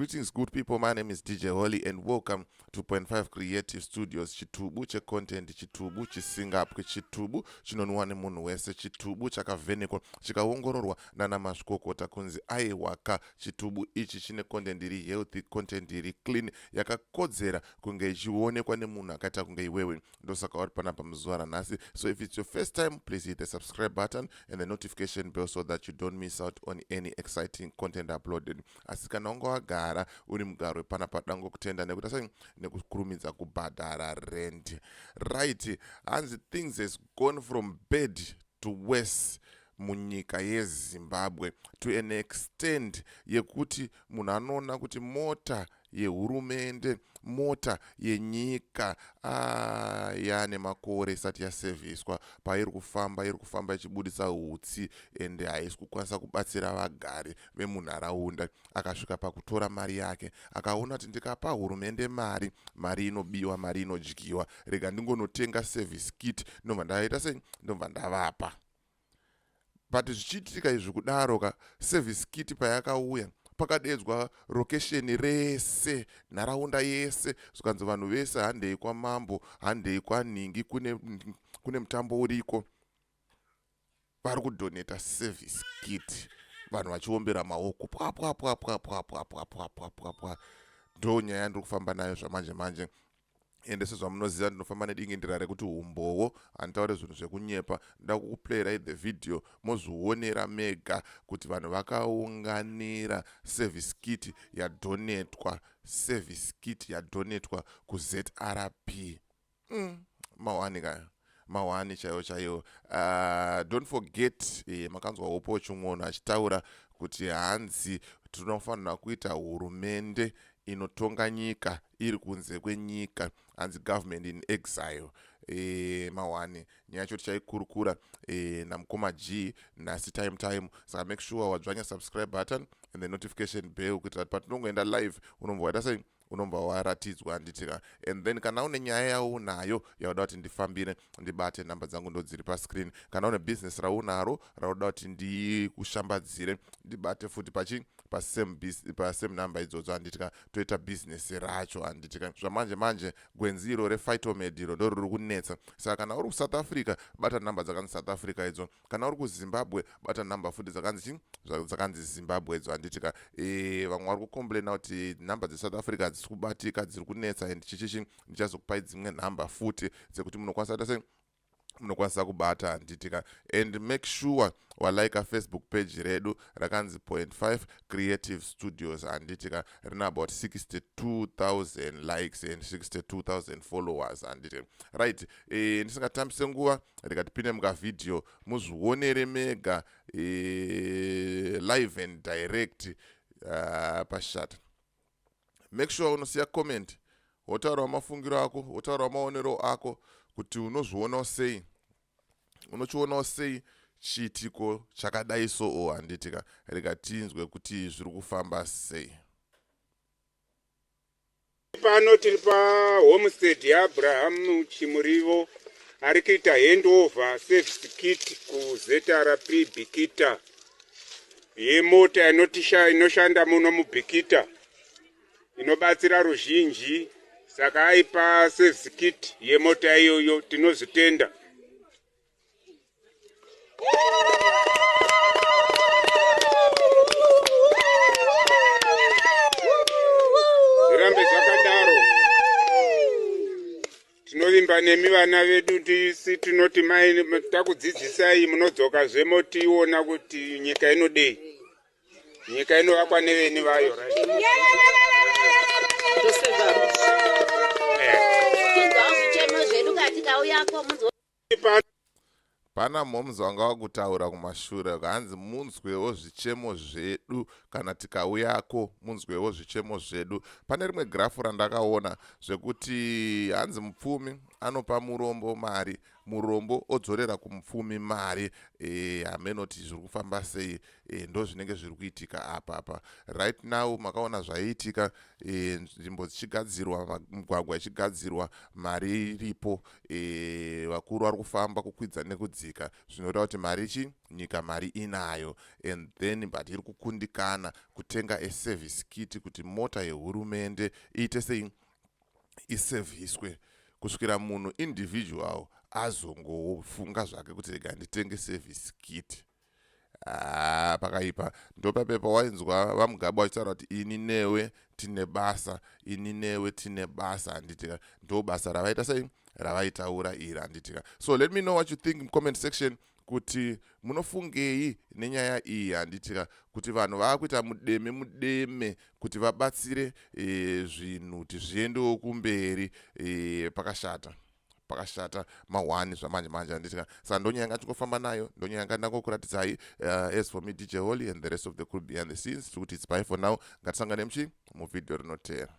Greetings, good people. My name is DJ Holly and welcome to 2.5 Creative Studios. Chitubu checontent, chitubu chisingapwi, chitubu chinonwiwa nemunhu wese, chitubu chakavhenekwa chikaongororwa nana mazvikokota kunzi aiwaka, chitubu ichi chine content iri healthy, content iri clean, yakakodzera kunge ichionekwa nemunhu akaita kunge iwewe. Ndosaka uri panapa muzuva ranhasi. So if it's your first time, please hit the subscribe button and the notification bell so that you don't miss out on any exciting content uploaded. Asi kana unga wagara uri mugaro wepanapa, dangokutenda nekuti sei nekukurumidza kubhadhara rent. Right, hanzi things has gone from bad to worse munyika yeZimbabwe to an extent yekuti munhu anoona kuti mota yehurumende, mota yenyika, yaane makore isati yasevhiswa. Pairi kufamba, iri kufamba ichibudisa utsi ende haisi kukwanisa kubatsira vagari vemunharaunda. Akasvika pakutora mari yake, akaona kuti ndikapa hurumende mari, mari inobiwa, mari inodyiwa, rega ndingonotenga service kit, ndobva ndaita sei, ndobva ndavapa. But zvichiitika izvi kudaro ka, service kit payakauya, pakadedzwa rokesheni rese, nharaunda yese, zvikanzi vanhu vese handei kwamambo, handei kwanhingi, kune mutambo uriko, vari kudonata service kit, vanhu vachiombera maoko pwapwapwapwapwapwapwapwapwa. Ndo nyaya yandiri kufamba nayo zvamanje manje. Ende sezvamunoziva, ndinofamba nedingindira rekuti umbowo, handitaure zvinhu zvekunyepa. Ndoda kukuplayirai the video mozvionera mega kuti vanhu vakaunganira service kit yadonetwa, service kit yadonetwa kuZRP. Mawani kaya, mawani chaiwo chaiwo. Don't forget, makanzwa Hopo Chimwono achitaura kuti hanzi tinofanira kuita hurumende inotonga nyika iri kunze kwenyika, hanzi government in exile. Mawani nyaya yacho tichaikurukura namukoma G nhasi time time. Saka make sure wadzvanya subscribe button and the notification bell kuitira kuti patinongoenda live unombva waita sei, unombva waratidzwa, handitika? And then kana une nyaya yaunayo yauda kuti ndifambire, ndibate, nhamba dzangu ndo dziri pascreen. Kana une bhizinesi raunaro rauda kuti ndikushambadzire, ndibate futi pachi pasame number idzodzo, handitika? Toita bhizinesi racho, handitika? Zvamanje manje gwenzi iro rePhytomed iro ndo riri kunetsa. Saka kana uri kuSouth Africa, bata nhamba dzakanzi South Africa idzo. Kana uri kuZimbabwe, bata nhamba futi dzakanzi chi dzakanzi Zimbabwe idzo, handitika? Vamwe vari kucomplaina kuti nhamba dzeSouth Africa hadzisi kubatika, dziri kunetsa and chichichi. Ndichazokupai dzimwe nhamba futi dzekuti munokwanisa kuita sei, munokwanisa kubata, handitika? And make sure walika Facebook page redu rakanzi Point 5 Creative Studios, handitika? Rina about 62,000 likes and 62,000 followers, handiti? Right, ndisingatambise nguva, rikatipinde mukavhidhiyo muzvionere mega, live and direct, pashata. Make sure unosiya comment, wotaurawo mafungiro ako, wotaurawo maonero ako kuti unozvionawo sei, unochionawo sei chiitiko chakadai soo, handitika? Rega tinzwe kuti zviri kufamba sei. Pano tiri pahomestead yaAbraham Chimurivo, ari kuita handover service kit kuZRP Bikita yemota inoshanda muno muBikita, inobatsira ruzhinji. Saka aipa service kit yemota iyoyo, tinozvitenda. Zvirambe zvakadaro. Tinovimba nemi vana vedu. Tisi tinoti mai takudzidzisai, munodzokazve motiona kuti nyika inodei. Nyika inovakwa neveni vayo, right? Tinzwawo zvichemo zvedu katikauyako munzwa. Pana moms vanga vakutaura kumashure, hanzi munzwewo zvichemo zvedu kana tikauyako, munzwewo zvichemo zvedu. Pane rimwe grafu randakaona zvekuti hanzi mupfumi anopa murombo mari. Murombo odzorera kumupfumi mari. Hamenoti zviri kufamba sei. Ndo zvinenge zviri kuitika apa apa right now. Makaona zvaiitika, nzvimbo dzichigadzirwa, migwagwa ichigadzirwa, mari iripo. Vakuru vari kufamba kukwidza nekudzika, zvinoreva kuti mari chi nyika mari inayo. And then, but iri kukundikana kutenga a service kit kuti mota yehurumende iite sei? Isevhiswe, kusvikira munhu individual azongofunga zvake kuti rega nditenge service kit. Ah, pakaipa. Ndopapepa wainzwa VaMugabe vachitaura kuti ini newe tine basa, ini newe tine basa, handitika? Ndo basa ravaita sei, ravaitaura iri, handitika? So let me know what you think in comment section, kuti munofungei nenyaya iyi, handitika? Kuti vanhu vaakuita mudeme mudeme kuti vabatsire zvinhu kuti zviendewo kumberi. Pakashata, pakashata mahwani zvamanje manje, handitika? Saka ndonyaya yanga tichingofamba nayo, ndonyaya yanga ndangokuratidzai. As for me, DJ Holly, and the rest of the crew behind the scenes, tiri kuti it's bye for now. Ngatisangane muchi muvhidhiyo rinoteera.